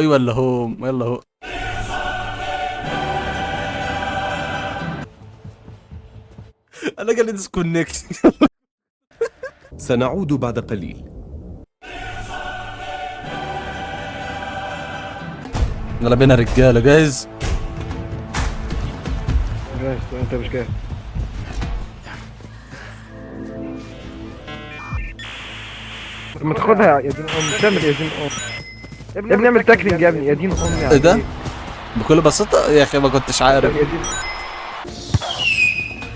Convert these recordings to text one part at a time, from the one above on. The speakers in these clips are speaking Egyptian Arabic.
away ولا home؟ يلا هو. انا جالي disconnect. سنعود بعد قليل. يلا بينا رجاله، جاهز؟ جاهز، انت مش جاهز. ما تاخدها يا دين ام، تعمل يا دين ام يا ابني، اعمل tackling يا ابني، يا دين امي. ايه ده؟ بكل بساطة يا اخي ما كنتش عارف. يا دين،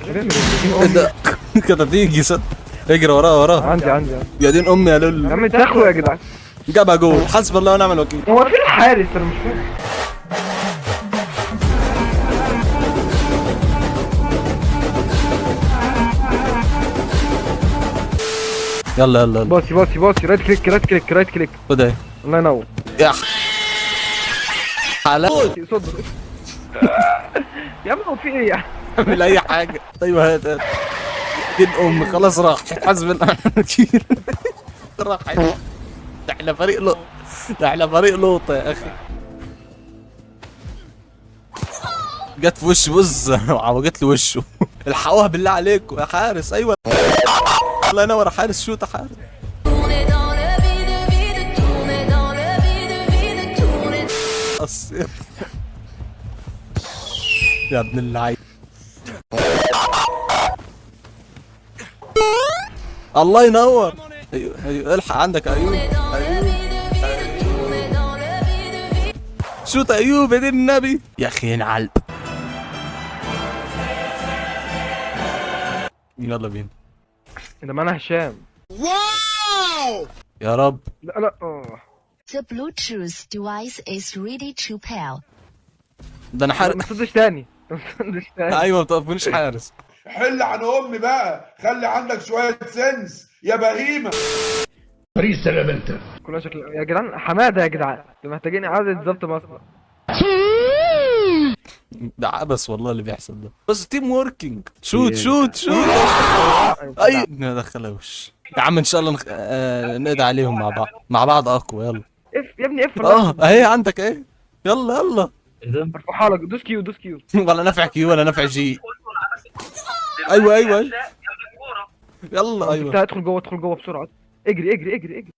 اعمل يا دين ايه امي. ده؟ كانت هتيجي صد. اجري وراه وراه. عندي عندي. يا دين امي يا لول. يا عم تاخده يا جدعان. جابها جول، حسب الله ونعم الوكيل. هو فين الحارس؟ انا مش فاهم. يلا يلا يلا. باصي باصي باصي، right click right click right click. خد اهي. الله ينور. يا حلاوة. صدر يا عم، هو في ايه يعني؟ اعمل اي حاجة. ايوه هات هات. دين امي خلاص راح، حسب الله ونعم الوكيل. راح. ده احنا فريق لوط، ده احنا فريق لوطه يا اخي. جت في وش بص، عوجت له وشه. الحقوها بالله عليكم يا حارس. ايوه الله ينور يا حارس، شوت يا حارس. Tourner dans le vide, vide, tourner dans le vide, vide, tourner. قصير يا ابن اللعيب. الله ينور. ايوه ايوه الحق عندك ايوب. Dans le vide, vide, tourner dans le vide, vide. شوت ايوب يا دين النبي يا اخي، ينعل. يلا بينا. ده معانا هشام. يا رب. لا لا اه. The Bluetooth device is ready to pair. ده انا حارس. ما تصدش تاني، ما تصدش تاني. ايوه ما بتقفونيش حارس. حل عن امي بقى، خلي عندك شوية sense يا بهيمة. كلها شكل يا جدعان، حمادة يا جدعان، انتوا محتاجين اعاده ضبط مصنع. ده عبس والله اللي بيحصل ده، بس team working. شوت شوت شوت. اي ما دخلوش يا عم. ان شاء الله نقضي عليهم مع بعض، مع بعض اقوى. يلا. F يا ابني، F. اه اهي عندك اهي. يلا يلا. ارفعها لك، دوس Q دوس Q. ولا نفع Q ولا نفع G. ايوه ايوه ايوه. يلا ايوه. انت ادخل جوه، ادخل جوه بسرعة، اجري اجري اجري اجري.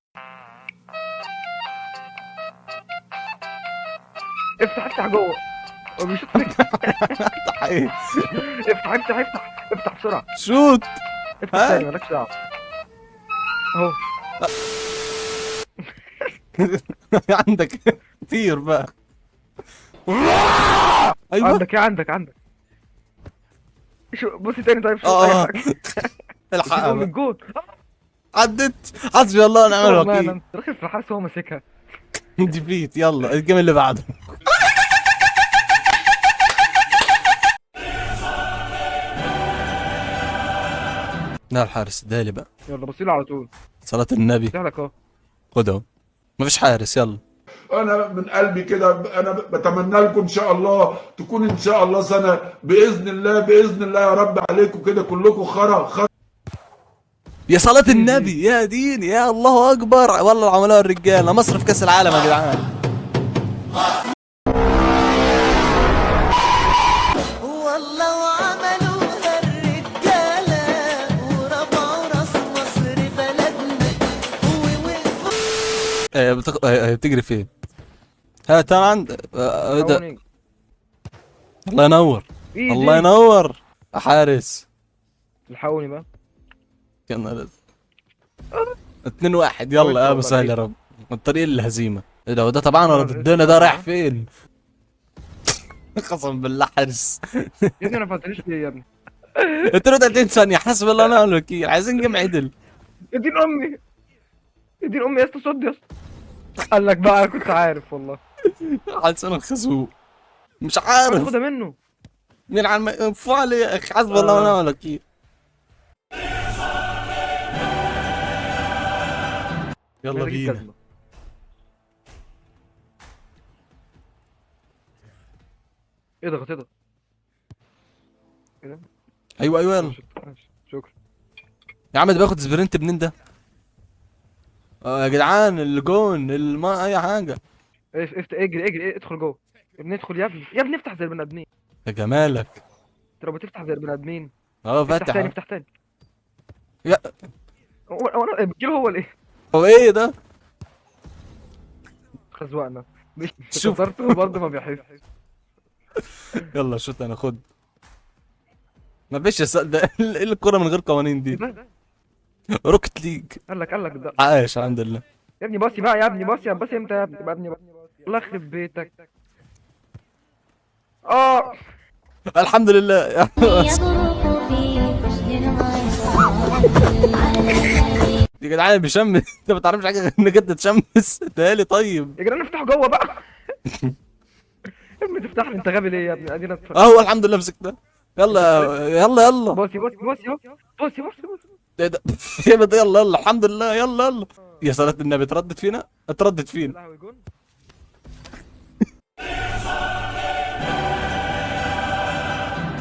افتح افتح جوه، هو بيشوط فيك. افتح ايه؟ افتح افتح افتح افتح بسرعة. شوت. افتح ها؟ تاني، مالكش دعوه اهو. عندك طير بقى. ايوه. عندك يا عندك عندك. شو بصي تاني طيب، شو اه. اي حاجة. الحقها من بقى. الجول. عدت. حسبي الله ونعم الوكيل. داخل في الحارس وهو ماسكها. defeat. يلا ال game اللي بعده. لا الحارس دالي بقى. يلا بصيله على طول. صلاة النبي. لك اهو. خد اهو، مفيش حارس. يلا. انا من قلبي كده انا بتمنى لكم ان شاء الله تكون ان شاء الله سنة باذن الله، باذن الله يا رب عليكم كده كلكم خرا خرا. يا صلاة النبي يا دين يا الله اكبر. والله العملاء الرجالة، مصر في كاس العالم يا جدعان. والله وعملوها الرجالة ورفعوا راس مصر بلدنا ووقفوا. بتجري فين؟ هات انا عند إيه ده؟ أونينج. الله ينور. easy. الله ينور يا حارس. الحقوني بقى. يا نهار أزرق. 2-1. يلا يا ابو سهل يا رب، الطريق للهزيمه. ايه ده؟ وده طبعا ولا ضدنا؟ ده رايح فين؟ قسم بالله حارس. يا ابني انا ما فاتنيش ليه يا ابني؟ 32 ثانية، حسب الله ونعم الوكيل. عايزين game عدل. يا دين امي، يا دين امي يا اسطى، صد يا اسطى. قال لك بقى، انا كنت عارف والله. حلسان الخازوق مش عارف. خدها منه. مين عم فعل يا اخي؟ حسب الله ونعم الوكيل. يلا محتاج بينا. الجزمة. اضغط اضغط. ايوه ايوه يلا. ماشي، شكرا. يا عم ده باخد sprint منين ده؟ آه يا جدعان الجون الما اي حاجة. اف اف اجري اجري إيه، ادخل جوه يا ابني، ادخل يا ابني، يا ابني افتح زي البني ادمين. يا جمالك. انت لو بتفتح زي البني ادمين. اه افتح فاتح تاني، أهو. افتح تاني. يا هو انا بتجيله هو ليه؟ هو ايه ده؟ خزوقنا. شوف. كسرته برضه ما بيحس. يلا شوت انا، خد. ما فيش يا ده ايه الكرة من غير قوانين دي؟ ده؟ Rocket League. قال لك ده. عايش الحمد لله. يا ابني باصي بقى يا ابني، باصي باصي امتى يا ابني؟ يا ابني الله يخرب بيتك. اه الحمد لله. يبرق في حسن الغيران. يا جدعان بيشمس، انت ما تعرفش حاجة غير انك انت تشمس تهالي. طيب يا جدعان افتحوا جوه بقى. يا ابني تفتح لي، انت غبي ليه يا ابني؟ ادينا اتفرج. اهو الحمد لله مسكتها. يلا يلا يلا. باصي باصي باصي باصي باصي باصي. ايه ده؟ يا بنت يلا يلا الحمد لله، يلا يلا. يا صلاة النبي، تردد فينا، اتردد فينا. لهوي جون.